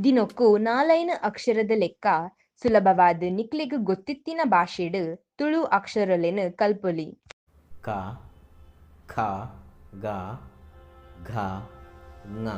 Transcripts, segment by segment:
ದಿನೊಕ್ಕು ನಾಲೈನ್ ಅಕ್ಷರದಲೆಕ್ಕ ಸುಲಭವಾದ್ ನಿಕ್ಲೆಗ್ ಗೊತ್ತಿತ್ತಿನ ಭಾಷೆಡ್ ತುಳು ಅಕ್ಷರೊಲೆನ್ ಕಲ್ಪೊಲಿ. ಕ, ಖ, ಗ, ಘ, ಞ.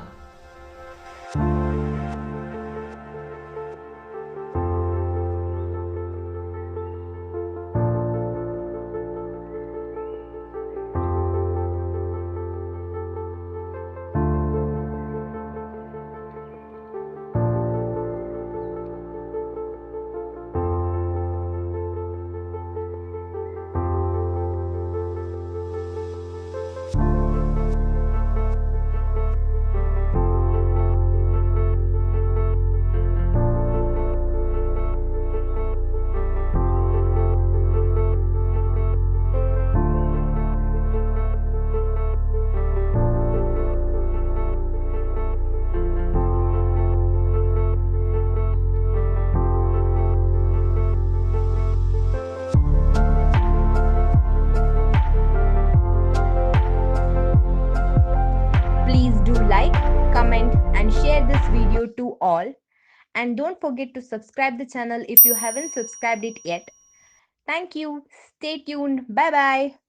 Please do like, comment and share this video to all. And don't forget to subscribe the channel if you haven't subscribed it yet. Thank you. Stay tuned. Bye bye.